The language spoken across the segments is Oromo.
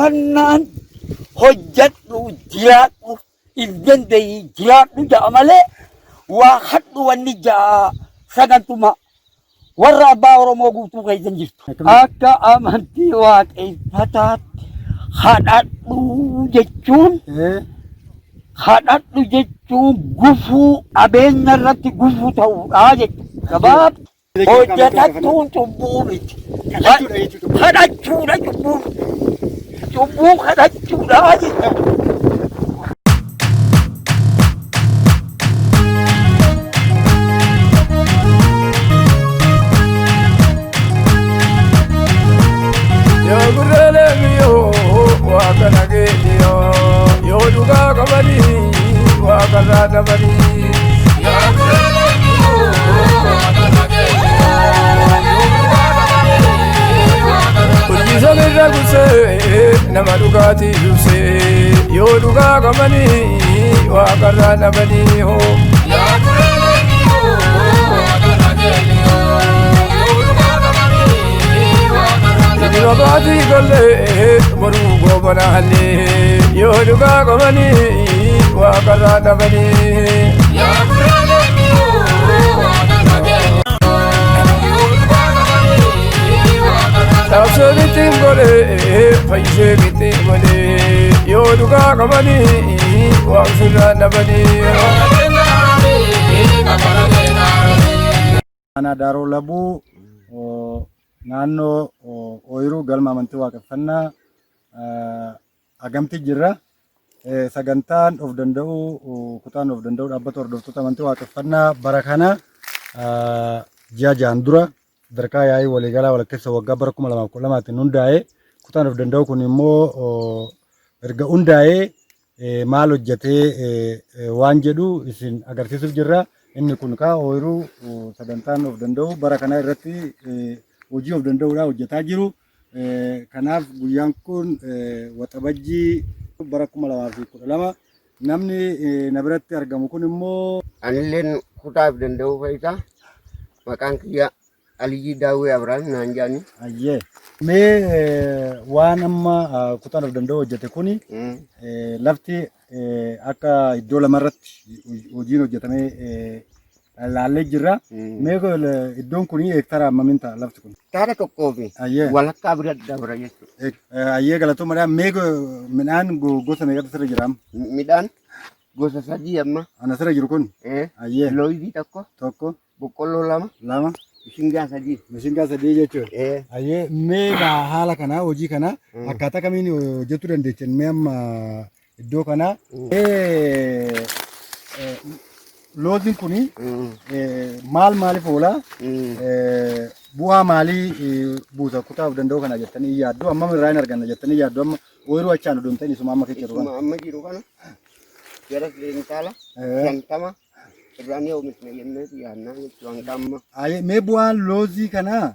Waaqeffannaan hojjadhu jiraadhu if danda'i jiraadhu ja'a malee waa hadhu wanni ja'a sagantuma warra abbaa Oromoo guutuu keessa hin jirtu. Akka amantii waaqeffataatti kadhadhu jechuun kadhadhu jechuun gufuu qabeenya irratti gufuu ta'uudha jechuudha. Gabaab hojjetattuun cubbuu miti. Kadhachuudha jechuudha. Kadhachuudha cubbuun. Cubbuu kadhachuudha jechuudha. Yoo gurraalee miyyoo waaqa nageenya yoo dhugaa qabanii waaqarraa dhabanii. Yoo gurraalee miyyoo waaqa nageenya yoo dhugaa qabanii waaqarraa dhabanii. Hojii sanirra gusee nama dhugaatii ibsee yoo dhugaa qabanii waaqarraa dhabanii hoo. Yoo gurraalee miyyoo waaqa nageenya yoo dhugaa qabanii waaqarraa dhabanii. Dhiba baatii gollee boruu goobana hallee yoo dhugaa qabanii waaqarraa dhabanii. Yoo gurraalee miyyoo waaqa nageenya yoo dhugaa qabanii waaqarraa dhabanii. Taabsee bittiin godhee fayyisee bittiin godhee yoo dhugaa qabanii waaqsirraa dhabanii. Aanaa Daaroo Labuu naannoo ooyiruu galma amantii waaqeffannaa Agamti jirra. Sagantaan of danda'uu kutaan of danda'uu dhaabbata hordoftoota amantii waaqeffannaa bara kana ji'a ja'an dura sadarkaa yaa'ii waliigalaa walakkeessa waggaa bara 2012tiin hundaa'e. Kutaan of danda'u kun immoo erga hundaa'ee maal hojjetee waan jedhu isin agarsiisuuf jirra. Inni kun kaa ooyiruu sagantaan of danda'u bara kana irratti hojii of danda'uudhaa hojjetaa jiru. Kanaaf guyyaan kun waxabajjii bara 2012 namni na biratti argamu kun immoo Anilleen kutaa of danda'uu keessa maqaan kiyya Aliyyii Daawwee Abiraam naan jedhani. Ayyee. Mee waan amma kutaan of danda'u hojjete kuni lafti akka iddoo lamarratti hojiin hojjetamee laallee jirra. Mee iddoon kun heektara hammamiin ta'a lafti kun? Hektaara tokkoo fi Ayyee. walakkaa bira dabra jechuudha. Ayyee galatoomadha. Mee midhaan gosa meeqatu sirra jira amma? Midhaan gosa sadii amma. Ana sirra jiru kun? Ayyee. Looyizii tokko, Tokko, boqqolloo lama, lama, mishingaa sadii. Mishingaa sadii jechuudha. Ee. Ayyee mee egaa haala kana hojii kana akkaataa kamiin hojjechuu dandeechan mee amma iddoo kana. Mee looziin kuni maal maaliif oola? Bu'aa maalii buusa kutaa of danda'u kana jettanii yaaddu? Ammam irraa hin arganna jettanii yaaddu? Amma ooyiruu achaan odoo hin ta'in isuma amma keessa jiru Isuma kana. amma jiru kana gara keentaala 50 irraa ni oomishna jennee yaadna jechuudha hanga amma. Aye, mee bu'aan loozii kanaa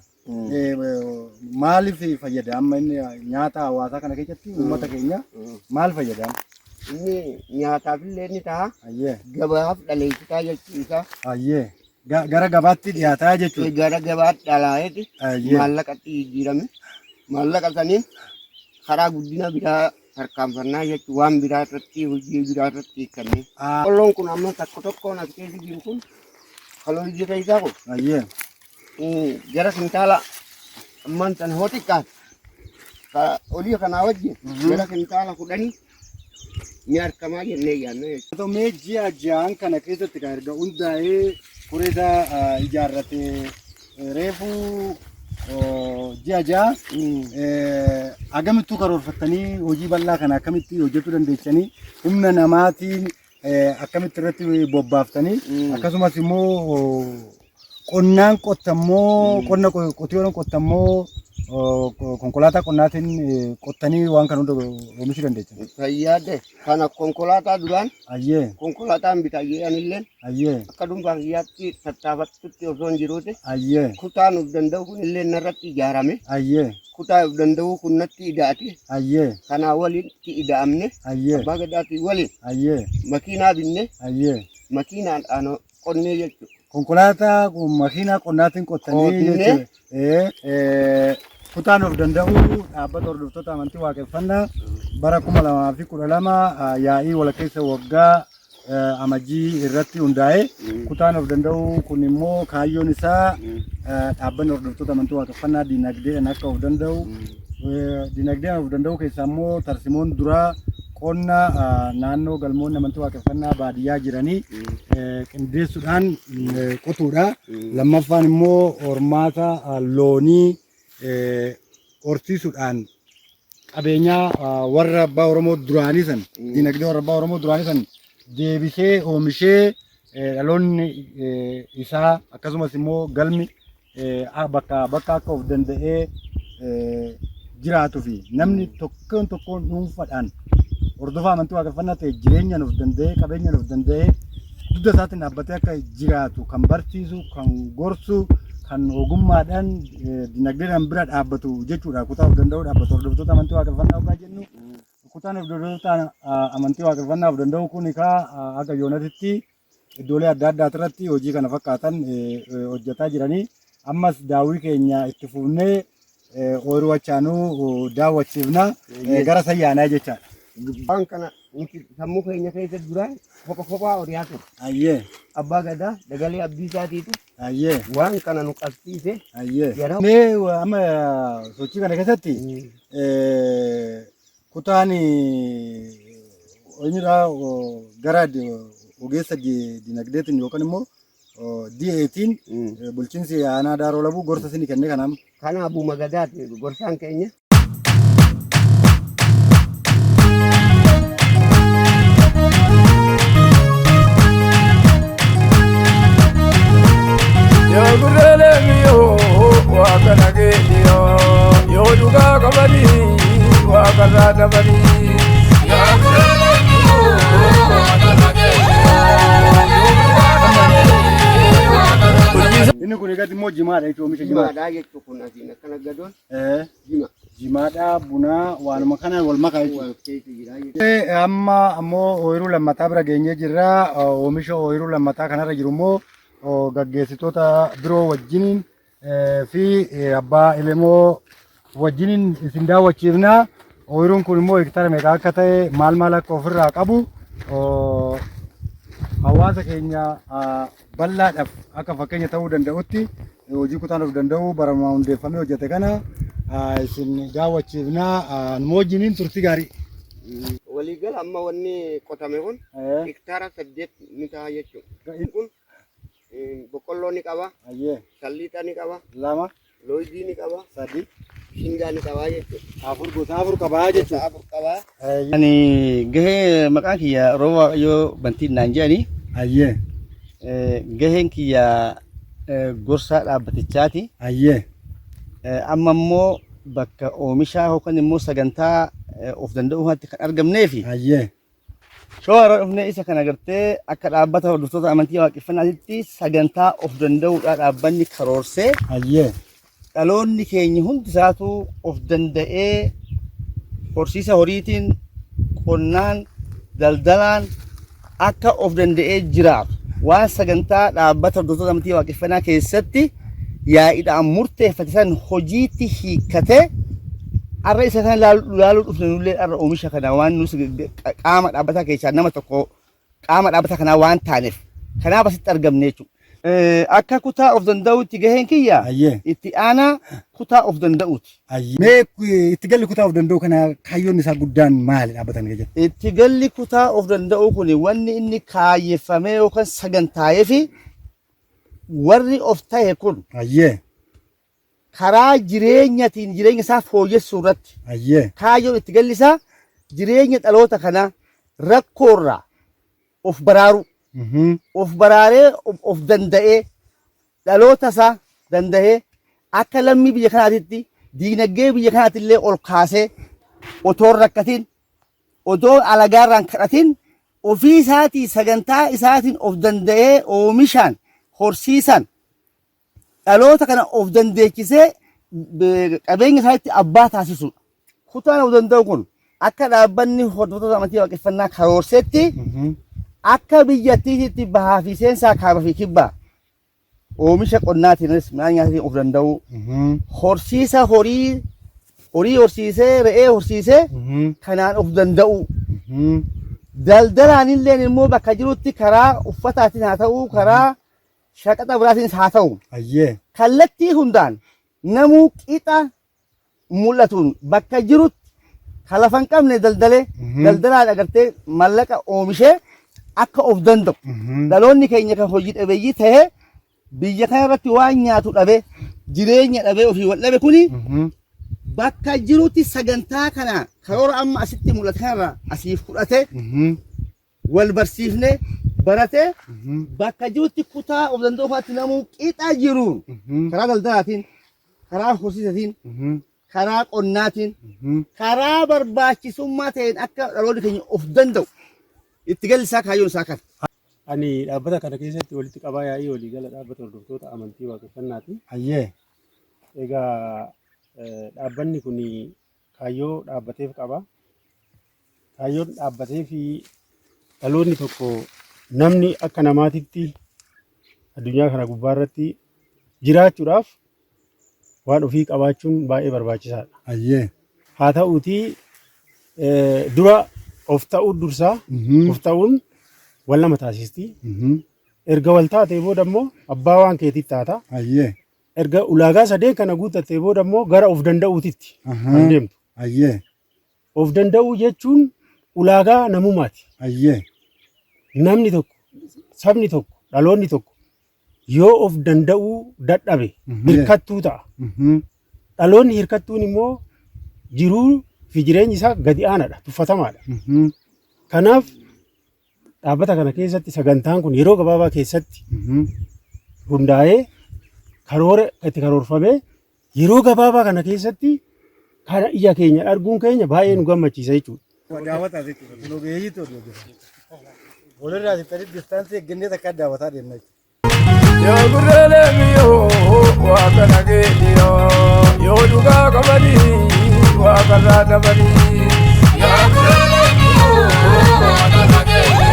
maaliif fayyada? Amma inni nyaata hawaasaa kana keessatti uummata keenya maal fayyada? Inni nyaataaf illee ni ta'a. Ayyee. Gabaaf dhaleessitaa jechuu isaa. Ayyee. Gara gabaatti dhiyaataa jechuudha. Gara gabaatti dhalaa'eeti Ayyee. maallaqatti jijjiirame. Maallaqa saniin karaa guddina biraa tarkaanfannaa jechuun waan biraa irratti hojii biraa irratti hiikkanne. Boqqolloon kun amma tokko tokkoon as keessa jiru kun kaloo ija keessaa kun Ayyee. gara kintaala ammaan tan hoo xiqqaate ka olii kanaa wajjin gara kintaala 10 ni argamaa jennee yaadna jechuudha. Mee ji'a ja'an kana keessatti kan erga hundaa'ee koree isaa ijaarrate reefu ji'a ja'a agamittuu karoorfattanii hojii bal'aa kana akkamitti hojjechuu dandeessanii humna namaatiin akkamitti irratti bobbaaftanii akkasumas immoo qonnaan qottammoo qonna qotiyoon qottammoo konkolaataa qonnaatiin qottanii waan kana hunda oomishuu dandeessan. Fayyaadde kana konkolaataa duraan Ayyee konkolaataan bitaa jedhanillee ayyee akka dhuunfaa kiyyaatti tattaafattutti osoo hin jiruuti ayyee kutaan of danda'u kunillee narratti ijaarame ayyee kutaa of danda'u kun natti ida'ate ayyee kanaa walitti ida'amne ayyee abbaa gadaatii waliin ayyee makiinaa binne ayyee makiinaan ano qonnee jechuudha. Konkolaataa makiinaa qonnaatiin qottanii Qonnee. jechuudha. Kutaan of danda'uu dhaabbata hordoftoota amantii waaqeffannaa bara 2012 yaa'ii walakkeessa waggaa amajjii irratti hundaa'e. Kutaan of danda'uu kun immoo kaayyoon isaa dhaabbanni hordoftoota amantii waaqeffannaa dinagdeedhaan akka of danda'u, dinagdeedhaan of danda'uu keessaa immoo tarsimoon duraa qonna naannoo galmoonni amantii waaqeffannaa baadiyyaa jiranii qindeessuudhaan qotuudha. Lammaffaan immoo hormaata loonii horsiisuudhaan qabeenyaa warra abbaa Oromoo duraanii san, dinagdee warra abbaa Oromoo duraanii san deebisee oomishee dhaloonni isaa akkasumas immoo galmi bakka bakka akka of danda'ee jiraatuu fi namni tokkoon tokkoon dhuunfaadhaan hordofaa amantii waaqeffannaa ta'e jireenyaan of danda'ee, qabeenyaan of danda'ee, dugda isaatiin dhaabbatee akka jiraatu kan barsiisu, kan gorsu, kan ogummaadhaan dinagdeedhaan bira dhaabbatu jechuudha. Kutaa of danda'uu dhaabbatu hordoftoota amantii waaqeffannaa hoggaa jennu, kutaan hordoftoota amantii waaqeffannaa of danda'uu kun egaa akka yoonatitti iddoolee adda addaa irratti hojii kana fakkaatan hojjetaa jiranii. Ammas daawwii keenya itti fufnee ooyiruu achaanuu daawwachiifna, gara sayyaanaa jechaadha. Waan kana nuti sammuu keenya keessa duraan kopha kophaa horiyaa ture. Abbaa Gadaa Dagalee Abdiisaatiitu waan kana nu qabsiise. Mee amma sochii kana keessatti kutaan eenyudha gara ogeessa dinagdeetiin yookaan immoo DA'tiin bulchiinsi aanaa Daaroo Labuu gorsa isinii kenne kanaam? Kana Abbuma Gadaati gorsaan keenya. Yoo gurraalee mi'oo waaqa nageenya, yoo dhugaa qabanii waaqa irraa dabanii. Yoo gurraalee mi'oo waaqa nageenya, yoo dhugaa qabanii waaqa irraa dabanii. Inni kun egaa immoo jimaadha jechuudha, oomisha jimaadha. Jimaadhaa jechuun kun asiin akkana gadoon jima. Jimaadhaa, bunaa, waanuma kana wal makaa jechuudha. Wal keessa jira jechuudha. Amma ammoo ooyiruu lammataa bira geenyee jirra. Oomisha ooyiruu lammataa kanarra jiru immoo gaggeessitoota biroo wajjiniin fi abbaa Elemoo wajjiniin isin daawwachiifna. Ooyiruun kun immoo hektara meeqa akka ta'e, maal maal akka ofirraa qabu, hawaasa keenya bal'aadhaaf akka fakkeenya ta'uu danda'utti hojii kutaan of danda'u barama hundeeffamee hojjete kana isin daawwachiifna. Nu wajjiniin turtii gaarii. Waliigala amma wanni qotame kun hektaara 8 ni ta'a jechuudha. Kun boqqolloo ni qaba, salliixa ni qaba, 2, looyidii ni qaba, 3, bishingaa ni qaba jechuudha. 4, gosa afur qabaa Gosa jechuudha. afur qaba. Ani gahee maqaan kiyya Rooba Waaqayyoo Bantiin naan jedhani. Gaheen kiyya gorsaa dhaabbatichaati. Amma immoo bakka oomishaa yookaan immoo sagantaa of danda'uu kanatti kan argamneefi. Shawaa irraa dhufnee isa kana gartee akka dhaabbata hordoftoota amantii waaqeffannaatitti sagantaa of danda'uudhaa dhaabbanni karoorsee dhaloonni keenya hundi isaatu of danda'ee horsiisa horiitiin, qonnaan, daldalaan akka of danda'ee jiraatu waan sagantaa dhaabbata hordoftoota amantii waaqeffannaa keessatti yaa'iidhaan murteeffate san hojiitti hiikkatee har'a isa kana ilaaluu dhufne. Nullee har'a oomisha kana waan nus qaama dhaabbataa keessaa nama tokko, qaama dhaabbata kanaa waan taaneef kanaaf asitti argamne jechuudha. Akka kutaa of danda'uutti gaheen kiyya itti aanaa kutaa of danda'uuti. Mee itti galli kutaa of danda'u kana kaayyoon isaa guddaan maali dhaabbatan keessatti? Itti galli kutaa of danda'uu kun wanni inni kaayyeffamee yookaan sagantaa'ee fi warri of ta'e kun karaa jireenyatiin jireenya isaa fooyyessuu irratti kaayyoon itti galli isaa jireenya dhaloota kanaa rakkoorraa of baraaruu, of baraaree of danda'ee dhaloota isaa danda'ee akka lammii biyya kanaatitti diinagdee biyya kanaatti illee ol kaasee otoo hin rakkatin, otoo alagaarraan kadhatin, ofii isaatii sagantaa isaatiin of danda'ee oomishaan horsiisaan dhaloota kana of dandeechisee qabeenya isaatti abbaa taasisuudha. Kutaan of danda'u kun akka dhaabbanni hordoftoota amantii waaqeffannaa karoorsetti akka biyyattiitti bahaa fi seensaa, kaaba fi kibbaa Oomisha qonnaatiinis midhaan nyaataatiin of danda'uu. Horsiisa horii horii horsiisee re'ee horsiisee kanaan of danda'uu. Daldalaan illeen immoo bakka jirutti karaa uffataatiin haa ta'u karaa shaqaxa biraatiinis haa ta'u. Kallattii hundaan namuu qixa mul'atuun bakka jirutti kan lafa hin qabne daldalee daldalaan agartee mallaqa oomishee akka of danda'u. Dhaloonni keenya kan hojii dhabeeyyii ta'ee biyya kana irratti waan nyaatu dhabee jireenya dhabee ofii wal dhabe kuni bakka jirutti sagantaa kana karoora amma asitti mul'atu kanarraa asii fudhatee wal barsiifnee baratee bakka jirutti kutaa of danda'u kanatti namuu qixa jiruun karaa daldalaatiin karaa horsiisatiin karaa qonnaatiin karaa barbaachisummaa ta'een akka dhaloonni keenya of danda'u itti galli isaa kaayyoon isaa kana. Ani dhaabbata kana keessatti walitti qabaa yaa'ii waliigala dhaabbata hordoftoota amantii waaqeffannaati. Hayyee. Egaa dhaabbanni kun kaayyoo dhaabbateef qaba. Kaayyoon dhaabbateef dhaloonni tokko namni akka namaatitti addunyaa kana gubbaa irratti jiraachuudhaaf waan ofii qabaachuun baay'ee barbaachisaadha. Hayyee. Haa ta'uutii dura of ta'uu dursaa of ta'uun wal nama taasisti. Erga wal taatee booda immoo abbaa waan keetiitti taata. Hayyee. Erga ulaagaa sadeen kana guuttattee booda immoo gara of danda'uutitti kan deemtu. Hayyee. Of danda'uu jechuun ulaagaa namummaati. Hayyee. Namni tokko, sabni tokko, dhaloonni tokko yoo of danda'uu dadhabe hirkattuu ta'a. Dhaloonni hirkattuun immoo jiruu fi jireenyi isaa gadi aanaadha, tuffatamaadha. Kanaaf dhaabbata kana keessatti sagantaan kun yeroo gabaabaa keessatti hundaa'ee karoora itti karoorfamee yeroo gabaabaa kana keessatti kana ija keenya arguun keenya baay'ee nu gammachiisa jechuudha. Daawwataa jechuudha. Kun ogeeyyiitu oduu jira. Walirraa siqanii distaansii eeggannee takka daawwataa deemna jechuudha. Yoo gurraalee miyyoo waaqa nageenya yoo dhugaa qabanii waaqarraa dhabanii. Yoo gurraalee miyyoo waaqa nageenya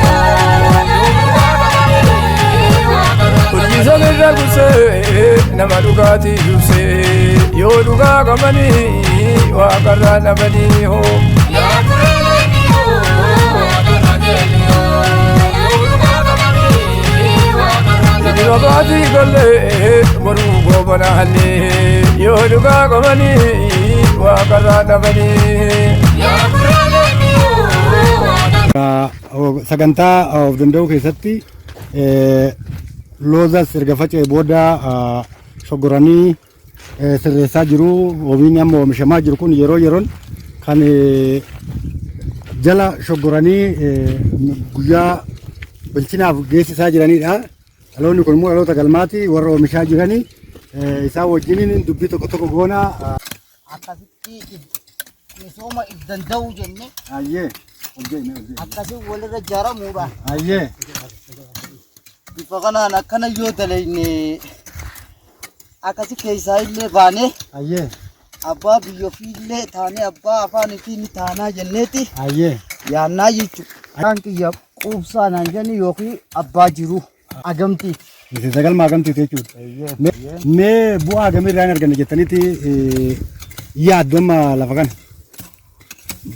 yoo dhugaa qabanii waaqarraa dhabanii. Hojii sanirra gursee nama dhugaatii dursee yoo dhugaa qabanii waaqarraa dhabanii hoo. Yoo gurraalee miyyoo waaqa nageenya yoo dhugaa qabanii waaqarraa dhabanii. Dhiba baatii gollee boruu goobana hallee yoo dhugaa qabanii waaqarraa dhabanii. Yoo gurraalee miyyoo waaqa. Sagantaa of danda'uu keessatti loozas erga faca'e booda shoggoranii sirreessaa jiru. Oomishni amma oomishamaa jiru kun yeroo yeroon kan jala shoggoranii guyyaa bilchinaaf geessisaa jiranidha. Dhaloonni kun immoo dhaloota galmaati warra oomishaa jiranii isaan wajjiniin dubbii tokko tokko goona. Akkasitti misooma if danda'uu jenne Hayyee. Hojjee hojjee. akkasii walirra ijaaramuudha. Hayyee. Bifa kanaan akkana yoo dalagne akkasi keessaa illee baanee Hayyee. abbaa biyya ofii illee taanee abbaa afaan ofii ni taanaa jenneeti Hayyee. yaannaa jechuudha. Afaan kiyya quubsaa naan jenni yookiin abbaa jiru agamtiiti. Miseensa galma agamtiiti jechuudha. Mee bu'aa hagamii irraa hin arganne jettaniiti yaaddu amma lafa kana?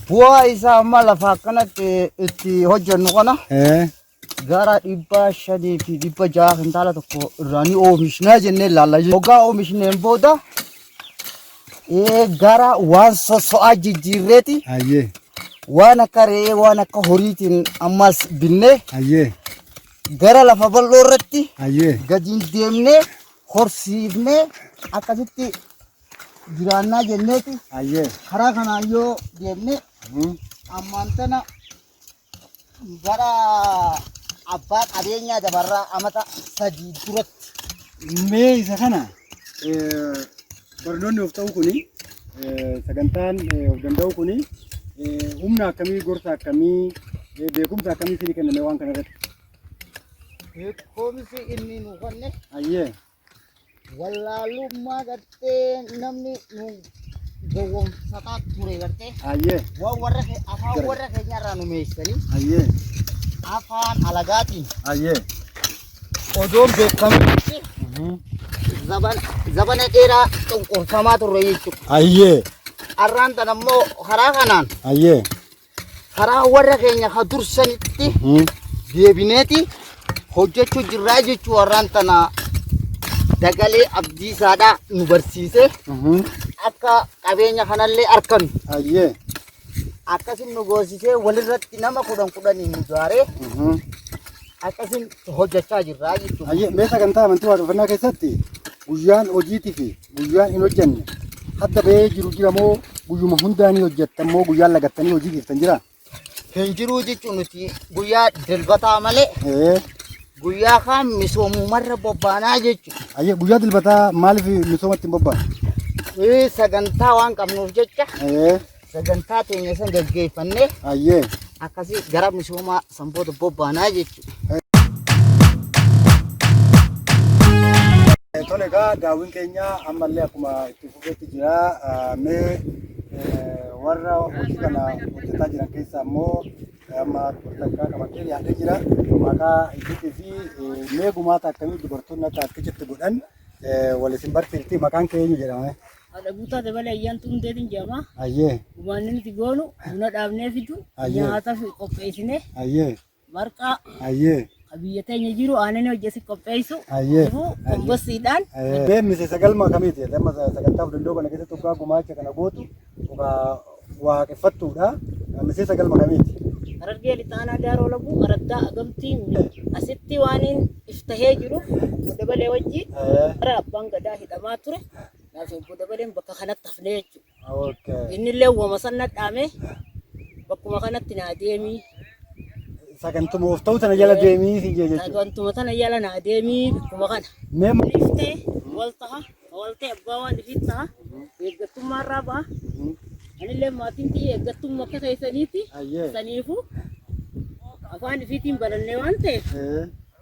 Bu'aa isaa amma lafa akkanatti itti hojjennu kana gara 500 fi 600 kintaala tokko irraa ni oomishnaa jennee ilaalla. Hoggaa oomishneen booda gara waan sosso'aa jijjiirreeti waan akka re'ee waan akka horiitiin ammas binnee gara lafa bal'oo irratti gadi hin deemnee horsiifnee akkasitti jiraannaa jenneeti karaa kanaan yoo deemne ammaan tana gara abbaa qabeenyaa dabarraa amata 3 duratti. Mee isa kana barnoonni of ta'uu kuni sagantaan of danda'uu kuni humna akkamii gorsa akkamii beekumsa akkamii isinii kenname waan kana irratti? Beekumsi inni nu kenne wallaalummaa gartee namni nu gowwoomsataa ture gartee waan warra afaan warra keenyarraa nu meessanii afaan alagaatiin odoon beekamti Zabana dheeraa cunqurfamaa turre jechuudha. Ayyee. Arraan tan ammoo karaa kanaan Ayyee. karaa warra keenya ka dursanitti deebineeti hojjechuu jirraa jechuu warraan tana Dagalee Abdiisaadhaa nu barsiisee akka qabeenya kanallee arkannu. Ayyee. Akkasin nu goosisee walirratti nama 10 10n nu jaaree akkasin hojjechaa jirraa jechuudha. Ayyee, mee sagantaa amantii waaqeffannaa keessatti guyyaan hojiitii fi guyyaan hin hojjenne hadda ba'ee jiru jira moo guyyuma hundaa ni hojjettan moo guyyaan lagattanii hojii dhiiftan jira? Hin jiruu jechuun nuti guyyaa dilbataa malee guyyaa kaan misoomumarra bobbaanaa jechuudha. Ayyee, guyyaa dilbataa maaliif misoomatti hin bobba'an? Sagantaa waan qabnuuf jecha sagantaa teenya san gaggeeffannee akkasii gara misoomaa san booda bobbaanaa jechuudha. Tole egaa daawwiin keenya ammallee akkuma itti fufetti jira. Mee warra hojii kana hojjetaa jiran keessaa immoo amma dubartii takka qabadhee dhiyaatee jira. Maqaa isiitii fi mee gumaata akkamii dubartoonni akka as keessatti godhan wal isin barsiifti. Maqaan kee eenyu jedhama? Haadha Guutaa Dabalee Ayyaantuu Hundeetiin jedhama. Ayyee. Gumaanni nuti goonu buna dhaabnee fidu, nyaata qopheessine, Marqaa. Ka biyya teenya jiru aannan hojjesi qopheessu. Dhufuu kombossiidhaan. Mee miseensa galma kamiiti? Amma sagantaa of danda'uu kana keessatti hoggaa gumaacha kana gootu hoggaa waaqeffattuudha. Miseensa galma kamiiti? Harargee Lixaa Aanaa Daaroo Labuu Araddaa Agamtii asitti waaniin iftahee jiruuf obbo Dabalee wajjin bara abbaan gadaa hidhamaa ture. Naaf obbo Dabaleen bakka kanatti hafnee jechuudha. Innillee wama san nadhaame bakkuma kanatti naa deemii. Sagantuma of ta'u tana jala deemii si jee jechuudha. Sagantuma tana jala naa deemii bakkuma kana. Mee Iftee wal taha wal ta'e abbaa waan ifit taha eeggattummaa irraa ba'a. Anillee maatiin tiyya eeggattummaa akka keessaniiti. Saniifuu afaan ifiitiin barannee waan ta'eef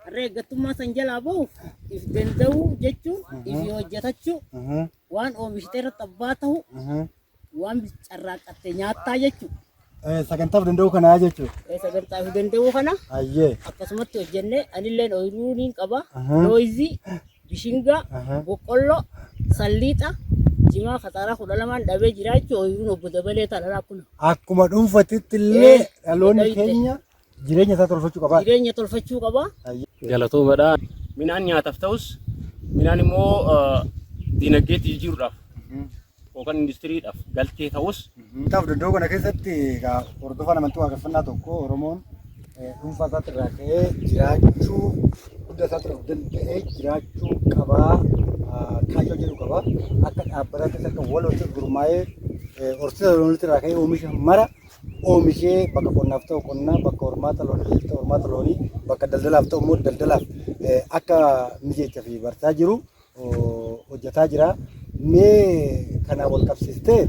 har'a eeggattummaa san jalaa bahuuf if danda'uu jechuun ifi hojjetachuu waan oomishte irratti abbaa ta'uu waan carraaqqatte nyaattaa jechuudha. Sagantaaf danda'uu kanaa jechuudha. Sagantaaf danda'uu kana akkasumatti hojjennee anilleen ooyiruu niin qaba. Looyizii, bishingaa, boqqolloo, salliixa, jimaa kaxaaraa 12n dhabee jira jechuudha ooyiruun obbo Dabalee Talalaa kun. Akkuma dhuunfatitti illee dhaloonni keenya jireenya isaa tolfachuu qaba. Jireenya tolfachuu qaba. Galatoomadha. Midhaan nyaataaf ta'us midhaan immoo dinagdeetti jijjiiruudhaaf yookaan industiriidhaaf galtee ta'us. Taaf danda'uu kana keessatti egaa hordofaan amantii waaqeffannaa tokko Oromoon dhuunfaa isaatti irraa ka'ee jiraachuu hunda isaatti of danda'ee jiraachuu qabaa kaayyoo jedhu qaba. Akka dhaabbataattis akka walootti gurmaa'ee horsiisa looniitti irraa ka'ee oomisha mara oomishee bakka qonnaaf ta'u qonnaa, bakka hormaata looniif ta'u hormaata loonii, bakka daldalaaf ta'u immoo daldalaaf akka mijeechaa fi barsaa jiru hojjetaa jira. Mee kana wal qabsiistee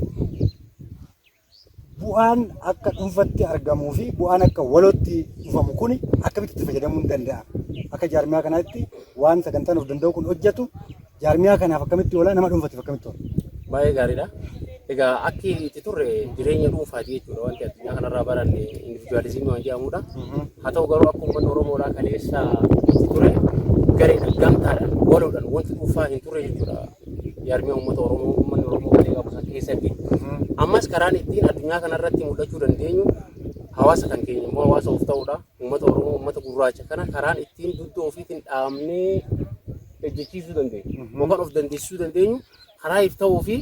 bu'aan akka dhuunfatti argamuu fi bu'aan akka walootti dhufamu kun akkamitti itti fayyadamuun danda'ama? Akka jaarmiyaa kanaatti waan sagantaan of danda'u kun hojjetu jaarmiyaa kanaaf akkamitti oola? Nama dhuunfatiif akkamitti oola? Baay'ee gaariidha. Egaa akki itti turre jireenya dhuunfaati jechuudha wanti addunyaa kanarraa baranne individualizimii waan jedhamudha. Haa ta'u garuu akka uummanni Oromoodhaa kaleessa itti ture gareedhaan gamtaadhaan waloodhaan wanti dhuunfaa hin turre jechuudha. Jaarmiyaa uummata Oromoo uummanni Oromoo kalee qabu san keessatti. Ammas karaan ittiin addunyaa kanarratti mul'achuu dandeenyu hawaasa kan keenya immoo hawaasa of ta'uudha. Uummata Oromoo uummata gurraacha kana karaan ittiin dugda ofiitiin dhaabnee ejjechiisuu dandeenyu yookaan of dandeessisuu dandeenyu karaa if ta'uu fi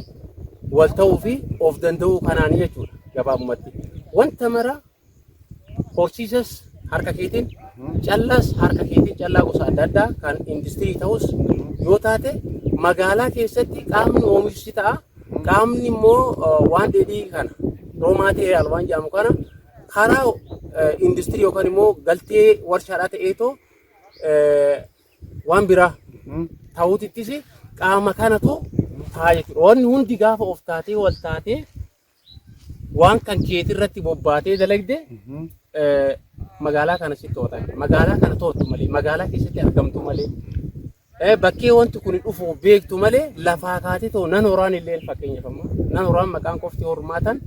wal ta'uu fi of danda'uu kanaanii jechuudha gabaabumatti. Wanta mara horsiisas harka keetiin callaas harka keetiin callaa gosa adda addaa kan industirii ta'us yoo taate magaalaa keessatti qaamni oomishu si ta'a. Qaamni immoo waan dheedhii kana raw material waan jedhamu kana karaa industirii yookaan immoo galtee warshaadhaa ta'eetoo waan biraa ta'uutittis qaama kanatu ta'a jechuudha. Wanni hundi gaafa of taatee wal taatee waan kan keetirratti bobbaatee dalagde magaalaa kana si to'atan. Magaalaa kana to'attu malee, magaalaa keessatti argamtu malee, bakkee wanti kun dhufu beektu malee lafaa kaatee ta'u nan horaan illee fakkeenyaaf amma nan horaan maqaan qofti hormaatan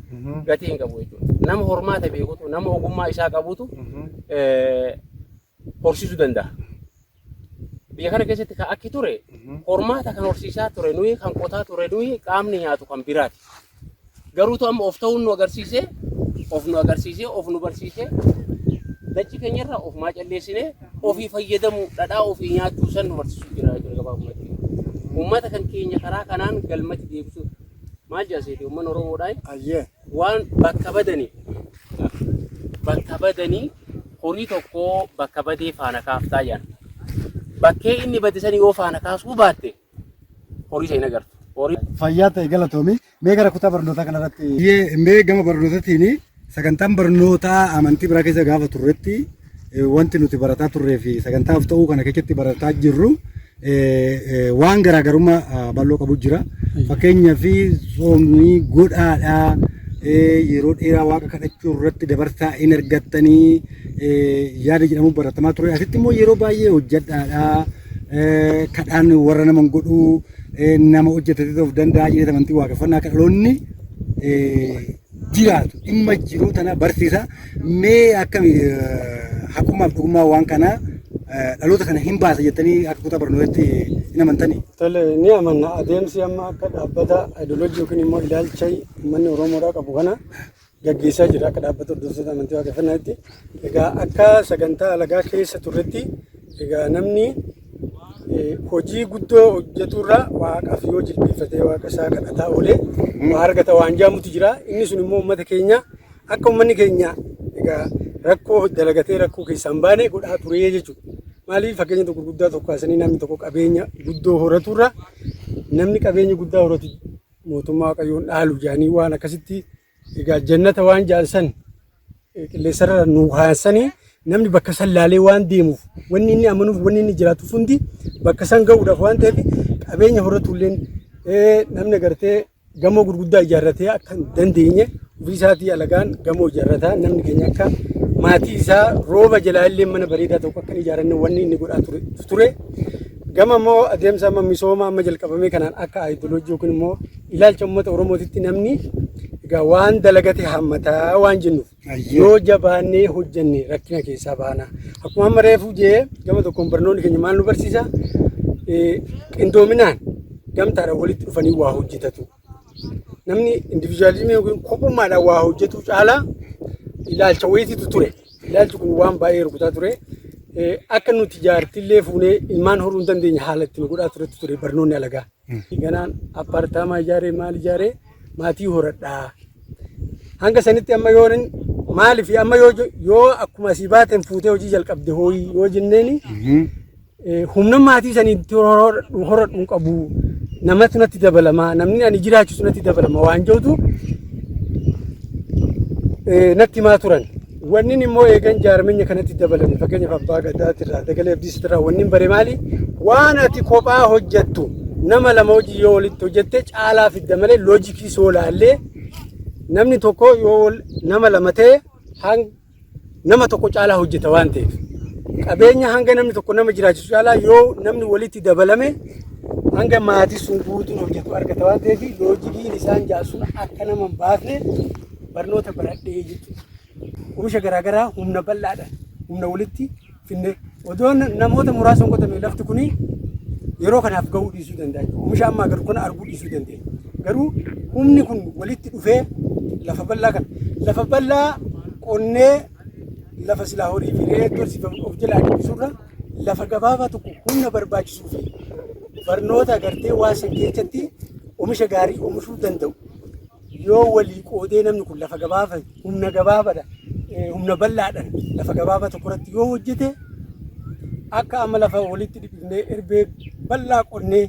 gatii hin qabu jechuudha. Nama hormaata beekutu, nama ogummaa isaa qabutu horsiisuu danda'a. Biyya kana keessatti kan akki ture hormaata kan horsiisaa ture nuyi kan qotaa ture nuyi qaamni nyaatu kan biraati. Garuutu amma of ta'uun nu agarsiisee of nu agarsiisee of nu barsiisee dachii keenyarraa ofumaa calleessinee ofii fayyadamuu dhadhaa ofii nyaachuu san nu barsiisuu jira jechuudha gabaabumatti. Uummata kan keenya karaa kanaan galmatti deebisuu maal jedha uummanni Oromoodhaa waan bakka badanii bakka badanii horii tokko bakka badee faana kaaftaa jedhan. Bakkee inni bade sanii yoo faana kaasuu baatte horii isa hin agartu. Horii Fayyaa ta'e galatoomi. Mee gara kutaa barnootaa kanarratti. Mee gama barnootaatiin sagantaan barnootaa amantii biraa keessa gaafa turretti wanti nuti barataa turree fi sagantaa of ta'uu kana keessatti barataa jirru waan garaagarummaa bal'oo qabu jira. Fakkeenyaaf soomni godhaadhaa yeroo dheeraa waaqa kadhachuu irratti dabarsaa hin argattanii yaada jedhamu baratamaa ture. Asitti immoo yeroo baay'ee hojjedhaadhaa kadhaan warra nama hin godhuu nama hojjetate of danda'a jedhee amantii waaqeffannaa akka dhaloonni jiraatu dhimma jiruu tana barsiisa. Mee akkami haqummaaf dhugummaa waan kanaa dhaloota kana hin baasa jettanii akka kutaa barnootaatti hin amantanii? Tole ni amanna adeemsi amma akka dhaabbata ayidooloojii yookiin immoo ilaalcha uummanni Oromoodhaa qabu kana gaggeessaa jira akka dhaabbata hordoftoota amantii waaqeffannaatti. Egaa akka sagantaa alagaa keessa turretti egaa namni hojii guddoo hojjeturra waaqaaf yoo jilbeeffatee waaqa isaa kadhataa oolee waa argata waan jaamutu jira. Inni sun immoo uummata keenya akka uummanni keenya egaa rakkoo dalagatee rakkoo keessaa hin baane godhaa ture jechuudha. Maaliif fakkeenya tokko guddaa tokko kaasanii namni tokko qabeenya guddoo horaturra namni qabeenya guddaa horatu mootummaa waaqayyoon dhaalu jedhanii waan akkasitti egaa jannata waan jedhan san qilleensarra nu haasanii namni bakka san laalee waan deemuuf wanni inni amanuuf wanni inni jiraatuuf hundi bakka san ga'uudhaaf waan ta'eef qabeenya horatulleen namni agartee gamoo gurguddaa ijaarratee akka hin dandeenye ofii isaatii alagaan gamoo ijaarrataa namni keenya akka maatii isaa rooba jalaa illee mana bareedaa tokko akka hin ijaaranne wanni inni godhaa ture. Gama immoo adeemsa amma misooma amma jalqabame kanaan akka aayidoloojii yookiin immoo ilaalcha uummata Oromootitti namni egaa waan dalagate haammataa waan jennuuf yoo jabaannee hojjenne rakkina keessaa baana. Akkuma amma reefuu jee gama tokkoon barnoonni keenya maal nu barsiisa? Qindoominaan gamtaadhaan walitti dhufanii waa hojjetatu. Namni individualismii yookiin kophummaadhaan waa hojjetu caalaa ilaalcha wayiititu ture. Ilaalchi kun waan baay'ee rukutaa ture. Akka nuti jaartillee fuunee ilmaan horuu hin dandeenye haala itti nu godhaa turetu ture barnoonni alagaa. Ganaan appaartaamaa ijaaree maal ijaaree maatii horadhaa. Hanga sanitti amma yoo maaliif amma yoo akkuma asii baateen fuutee hojii jalqabde hooyi yoo jenneeni humna maatii saniitti horadhu hin qabu. Namatu natti dabalama namni ani jiraachisu natti dabalama waan jedhutu natti himaa turan. Wanni immoo eegan jaarmenya kanatti dabalame fakkeenyaaf abbaa gadaatirraa dagalee abdiisitirraa wanni bare maali waan ati kophaa hojjettu nama lama hojii yoo walitti hojjette caalaa fidda malee loojikii soolaallee namni tokko yoo nama lama ta'e nama tokko caalaa hojjeta waan ta'eef qabeenya hanga namni tokko nama jiraachisu caalaa yoo namni walitti dabalame hanga maatii sun guutuun hojjetu argata waan ta'eef loojikiin isaan jaarsuun akka nama hin baafne barnoota baradhee jechuudha. Oomisha garaagaraa humna bal'aadhaan humna walitti finne odoo namoota muraasa hin qotame lafti kuni yeroo kanaaf gahuu dhiisuu danda'a. Oomisha amma agarru kana arguu dhiisuu dandeenya. Garuu humni kun walitti dhufee lafa bal'aa kana lafa bal'aa qonnee lafa silaa horii fi re'ee horsiifamu of jalaa dhiphisurra lafa gabaabaa tokko humna barbaachisuu fi barnoota agartee waan san keessatti oomisha gaarii oomishuu danda'u. Yoo walii qoodee namni kun lafa gabaabaa humna gabaabaadha humna bal'aadhaan lafa gabaabaa tokko irratti yoo hojjete akka amma lafa walitti dhiphifnee erbee bal'aa qonnee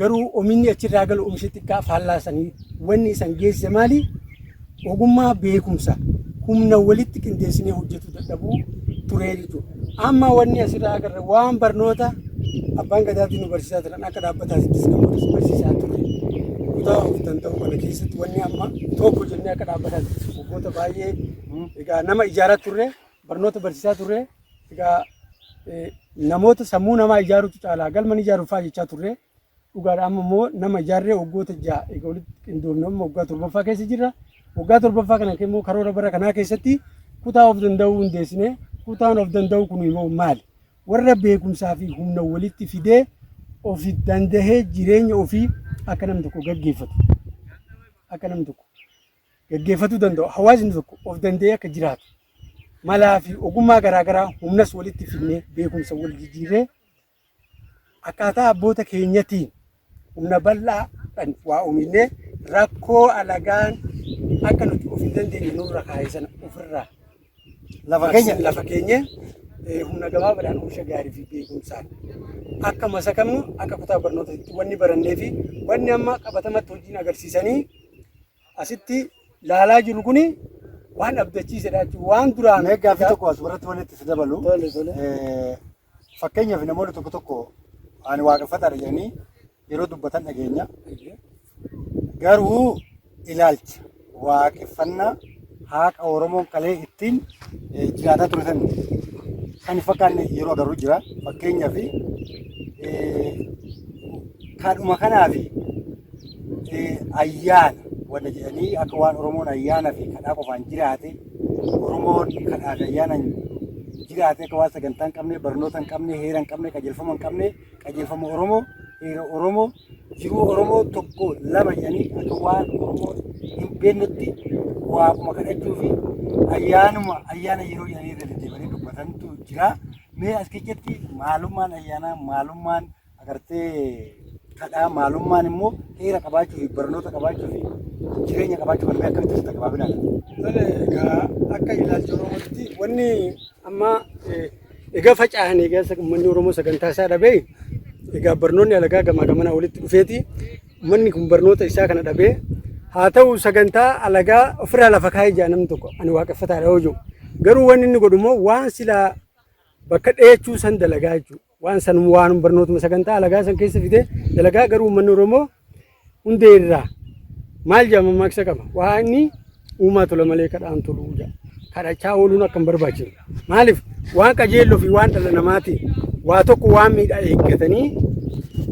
garuu oomishni achirraa galu oomisha xiqqaa faallaasanii wanni isan geessise maali? Ogummaa beekumsa humna walitti qindeessinee hojjetu dadhabuu ture jechuudha. Amma wanni asirraa agarre waan barnoota abbaan gadaatiin nu barsiisaa turan akka dhaabbataattis namoota barsiisaa ture. Kutaa of danda'u kana keessatti wanni amma tokko jennee akka dhaabbataattis waggoota baay'ee egaa nama ijaaraa turre barnoota barsiisaa turre egaa namoota sammuu namaa ijaaruutu caalaa galma ni ijaaruuf fa'aa jechaa turre. Dhugaadha amma immoo nama ijaarree waggoota 6 egaa walitti qindoomne amma waggaa 7ffaa keessa jirra. Waggaa 7ffaa kana immoo karoora bara kanaa keessatti kutaa of danda'uu hundeessine kutaan of danda'u kun immoo maali? Warra beekumsaa fi humna walitti fidee ofi dandahee jireenya ofii akka namni tokko gaggeeffatu akka namni tokko gaggeeffatuu danda'u hawaasni tokko of danda'ee akka jiraatu malaa fi ogummaa garaa garaa humnas walitti fidnee beekumsa wal jijjiirree akkaataa abboota keenyatiin humna bal'aadhaan waa oomishnee rakkoo alagaan akka nuti of hin dandeenye nurra kaa'e sana ofirraa Lafa keenya lafa keenye humna gabaabaadhaan oomisha gaarii fi beekumsaan akka masakamnu akka kutaa barnootaatti wanni barannee fi wanni amma qabatamatti hojiin agarsiisanii asitti laalaa jiru kuni waan abdachiisedha jechuudha. Waan duraan Mee gaaffii tokko as biratti wanti itti si dabalu. Tole, tole. Fakkeenyaaf namoonni tokko tokko ani waaqeffataadha jedhanii yeroo dubbatan dhageenya. Garuu ilaalcha waaqeffannaa haqa Oromoon kalee ittiin jiraataa ture san kan hin fakkaanne yeroo agarru jira. Fakkeenyaaf kadhuma kanaa fi ayyaana wanta jedhanii akka waan Oromoon ayyaana fi kadhaa qofaan jiraate Oromoon kadhaa fi ayyaanaan jiraate akka waan sagantaa hin qabne barnoota hin qabne heera hin qabne qajeelfama hin qabne qajeelfama Oromoo heera Oromoo jiruu Oromoo tokko lama jedhanii akka waan Oromoon hin beeknetti waaquma kadhachuu fi ayyaanuma ayyaana yeroo jedhanii irra deddeebi'anii dubbatantu jira. Mee as keessatti maalummaan ayyaanaa maalummaan agartee kadhaa maalummaan immoo heera qabaachuu fi barnoota qabaachuu fi jireenya qabaachuu kan akkamitti ibsita gabaabinaan? Tole egaa akka ilaalcha Oromootti wanni amma egaa faca'an egaa uummanni Oromoo sagantaa isaa dhabee egaa barnoonni alagaa gamaa gamanaa walitti dhufeeti uummanni kun barnoota isaa kana dhabee haa ta'u sagantaa alagaa ofirraa lafa kaa'ee jira namni tokko ani waaqeffataadha yoo jiru garuu wanni inni godhu immoo waan silaa bakka dheechuu san dalagaa jechuudha. Waan san waan barnootuma sagantaa alagaa san keessa fidee dalagaa garuu uummanni Oromoo hundee irraa maal jedhama mammaaksa qaba. Waaqni uumaa tola malee kadhaan toluu jedha. Kadhachaa ooluun akka hin barbaachifne. Maaliif waan qajeelloo fi waan dhala namaatiin waa tokko waan miidhaa eeggatanii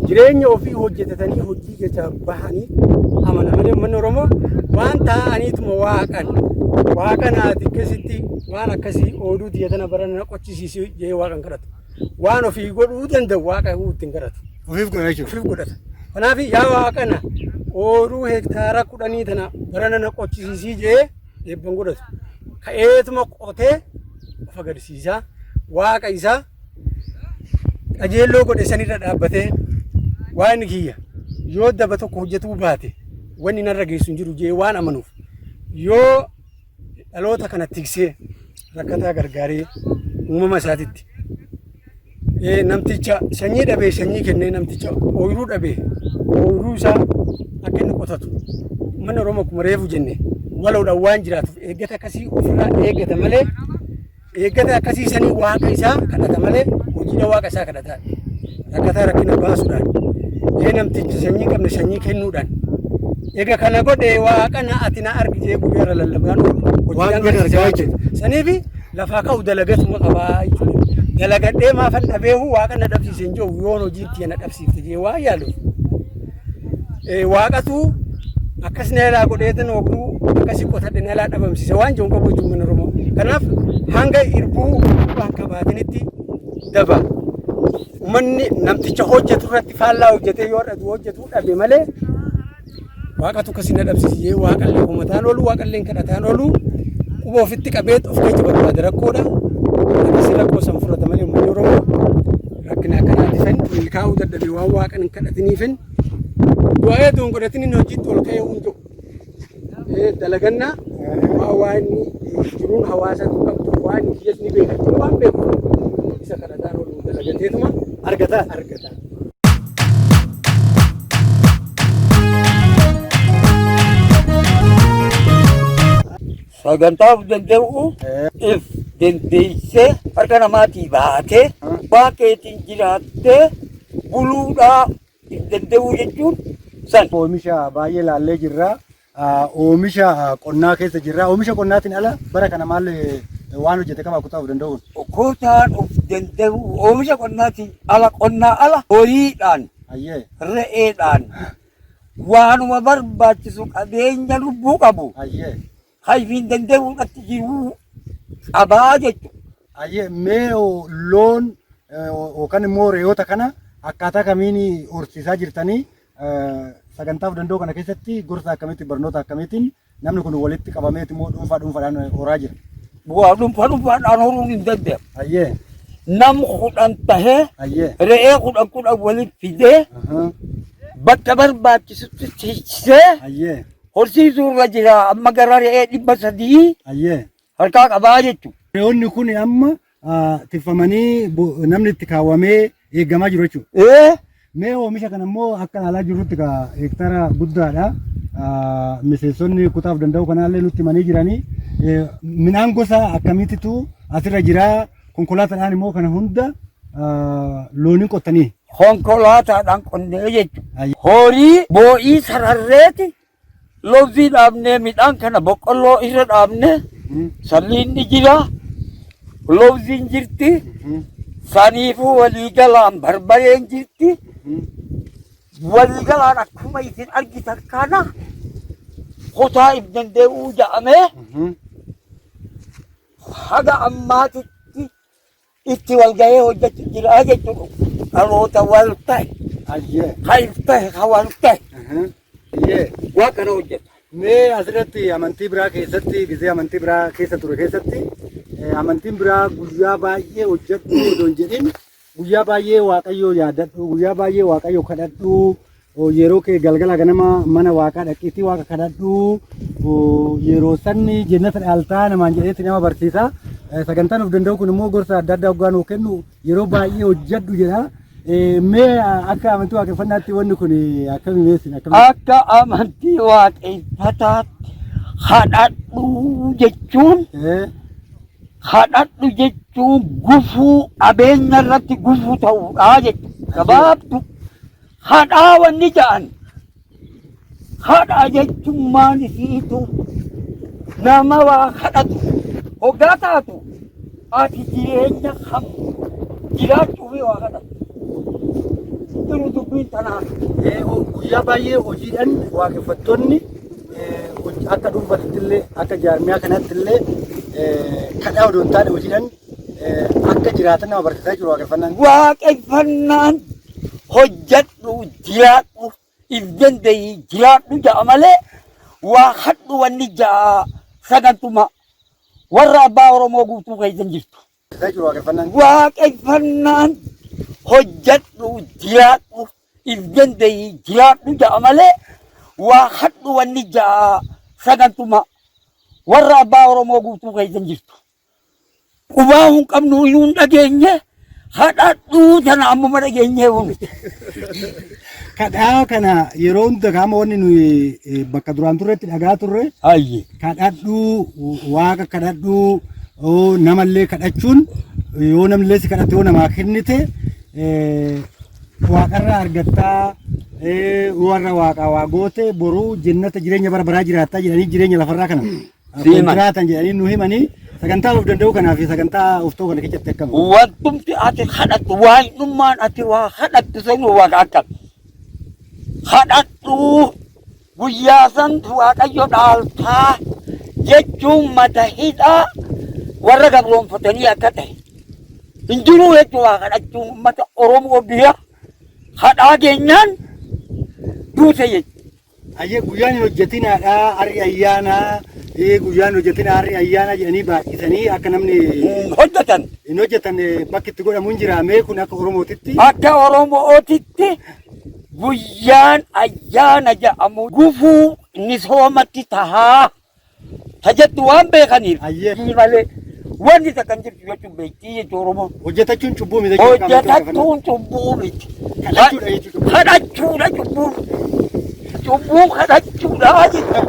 jireenya ofii hojjetatanii hojii keessa bahanii amana malee uummanni Oromoo waan taa'aniituma waaqan waaqan ati akkasitti waan akkasii ooluu tiyya tana barana na qochisiisi jedhee waaqan kadhatu. Waan ofii godhuu danda'u waaqa ittiin kadhatu. Ofiif godha jechuudha. Ofiif godhata. Kanaaf yaa waaqana ooluu hektaara 10 tana barana na qochisiisii jedhee eebban godhatu. Ka'eetuma qotee of agarsiisaa waaqa isaa qajeelloo godhe sanirra dhaabbatee waan kiyya yoo daba tokko hojjetuu baate wanni narra geessu hin jiru jedhee waan amanuuf yoo dhaloota kana tiksee rakkataa gargaaree uumama isaatitti namticha sanyii dhabee sanyii kennee namticha ooyiruu dhabee ooyiruu isaa akka inni qotatu uummanni Oromoo akkuma reefu jenne waloodhaan waan jiraatuuf eeggata akkasii ofirraa eeggata malee eeggata akkasii sanii waaqa isaa kadhata malee hojiidha waaqa isaa kadhata rakkataa rakkina baasuudhaan namticha sanyii qabne sanyii kennuudhaan eega kana godhe waaqa na ati na argi jee guyyaarra lallabaan oolu Waan godhe argaa jechuudha. Saniifi lafaa ka'u dalagatuma qabaa jechuudha. Dalagadhee maafan dhabeehu waaqa na dhabsiise hin jiru yoon hojii itti na dhabsiifte jee waan yaaluuf. Waaqatu akkas na jalaa godheetan obruu akkasii qotadhe na jalaa dhabamsiise waan jiru qabu jechuudha uummanni Oromoo. Kanaaf hanga irbuu waan qabaatinitti daba. Uummanni namticha hojjetu irratti faallaa hojjetee yoo dhadu hojjetu dhabe malee waaqatu akkasii na dhabsiise jee waaqallee komataan oolu waaqallee kadhataan oolu quba ofitti qabeet of keessa barbaade rakkoodha. Akkasii rakkoo san furata malee uummanni Oromoo rakkina akkanaatiifan milkaa'uu dadhabe waan waaqan hin kadhatiniifin du'aa hedduun godhatin inni hojiitti ol ka'ee hunduu dalagannaa waan jiruun hawaasatu qabdu waan kiyyas ni beeka waan beeku isa kadhataan oolu dalagateetuma Argata. argata. Sagantaa of danda'u if dandeessee harka namaatii baatee waan keetiin jiraattee buluudhaa if danda'uu jechuun san. Oomisha baay'ee laallee jirra. Oomisha qonnaa keessa jirra. Oomisha qonnaatiin ala bara kana maal waan hojjete qaba kutaa of danda'uun? Kutaan of danda'u oomisha qonnaatiin ala qonnaa ala horiidhaan re'eedhaan waanuma barbaachisu qabeenya lubbuu qabu hayfiin danda'uudhatti jiruu qabaa jechuudha. Mee loon yookaan immoo re'oota kana akkaataa kamiin horsiisaa jirtanii, sagantaa of danda'uu kana keessatti gorsa akkamiitiin, barnoota akkamiitiin namni kun walitti qabameeti immoo dhuunfaa dhuunfaadhaan horaa jira? Waa dhuunfaa dhuunfaadhaan horuun hin danda'amu. Ayyee. Nam 10 tahee re'ee 10 10 walitti fidee bakka barbaachisutti tiksee horsiisuu irra jira. Amma gara re'ee 300 harkaa qabaa jechuudha. Re'oonni kun amma tiffamanii namni itti kaawwamee eegamaa jiru jechuudha. Mee oomisha kana immoo akka ilaalaa jirrutti hektara guddaadha. Miseensonni kutaaf danda'u kanaallee nutti himanii jiranii. Midhaan gosa akkamiititu asirra jira? Konkolaataadhaan immoo kana hunda looniin qottanii? Konkolaataadhaan qonnee jechuudha. Horii boo'ii sararreeti loozii dhaabnee, midhaan kana boqqolloo irra dhaabnee, salliinni jira, looziin jirti, saniifuu waliigalaan barbareen jirti. Waliigalaan akkuma isin argitan kana kutaa if danda'uu jedhamee haga ammaatitti itti wal gahee hojjechuu jira jechuudha. Dhaloota wal ta'e, ka if ta'e, ka wal ta'e waa kana hojjeta. Mee asirratti amantii biraa keessatti, gisee amantii biraa keessa ture keessatti, amantiin biraa guyyaa baay'ee hojjedhu odoo hin jedhin guyyaa baay'ee Waaqayyoo yaadadhu, guyyaa baay'ee Waaqayyo kadhadhu, yeroo kee galgala ganama mana Waaqaa dhaqiitii Waaqa kadhadhu, yeroo sanni jennata dhaaltaa namaan jedheetti nama barsiisa. Sagantaan of danda'u kun immoo gorsa adda addaa hoggaa nuu kennu yeroo baay'ee hojjedhu jedha. Mee akka amantii waaqeffannaatti wanni kun akkamii meessin akkamii? Akka amantii waaqeffataatti kadhadhu jechuun, kadhadhu jechuun gufuu qabeenya irratti gufuu ta'uudha jechuudha. Gabaabdu kadhaa wanni jedhan, kadhaa jechuun maan isiitu nama waa kadhatu hoggaa taatu, ati jireenya kam jiraachuu fi waa kadhatu. Jiru dubbiin tanaa. Guyyaa baay'ee hojiidhaan waaqeffattoonni akka dhuunfaatti illee akka jaarmiyaa kanatti illee kadhaa odoo hin taane hojiidhaan akka jiraatan nama barsiisaa jiru waaqeffannaan. Waaqeffannaan hojjedhu jiraadhu, if danda'ii jiraadhu ja'a malee waa hadhu wanni ja'a sagantuma warra abbaa Oromoo guutuu keessa hin jirtu. Jiru waaqeffannaan. Waaqeffannaan hojjedhu jiraadhu, if danda'ii jiraadhu ja'a malee waa hadhu wanni ja'a sagantuma warra abbaa Oromoo guutuu keessa hin jirtu. Qubaa hin qabnu iyyuu hin dhageenye, kadhadhuu tana ammuma dhageenyee huni. Kadhaa kana yeroo hunda qaama wanni nuyi bakka duraan turretti dhagaa turre. Kadhadhuu, Waaqa kadhadhuu, namallee kadhachuun, yoo namnillee si kadhate, yoo namaa kennite waaqarraa argattaa, warra waaqaa waa goote boruu jennata jireenya bara baraa jiraattaa jedhanii jireenya lafarraa kana jiraatan jedhanii nu himanii, sagantaa of danda'uu kanaa fi sagantaa of ta'uu kana keessatti akkam? Wantumti ati kadhattu, waaqnummaan ati waa kadhattu sun waaqa akkam. Kadhadhuu guyyaa santu Waaqayyo dhaaltaa jechuun mata hidhaa warra gabroonfatanii akka ta'e. Hin jiru jechuun waa kadhachuun uummata Oromoo bira kadhaa geenyaan duute jechuudha. Ayyee, guyyaan hin hojjetinaadha har'i ayyaana, guyyaan hin hojjetina har'i ayyaana jedhanii baay'isanii akka namni hojjetan hin hojjetan bakki itti godhamu hin jira. Mee kun akka Oromootitti? Akka Oromootitti guyyaan ayyaana jedhamu gufuu misoomatti tahaa tajettu waan beekaniif malee wanti takka hin jirtu jechuun beektii jechuun Oromoon. Hojjetachuun cubbuu miti jechuudha. Hojjetachuun cubbuu miti. Kadhachuudha jechuudha. Kadhachuudha cubbuun. Cubbuu kadhachuudha jechuudha.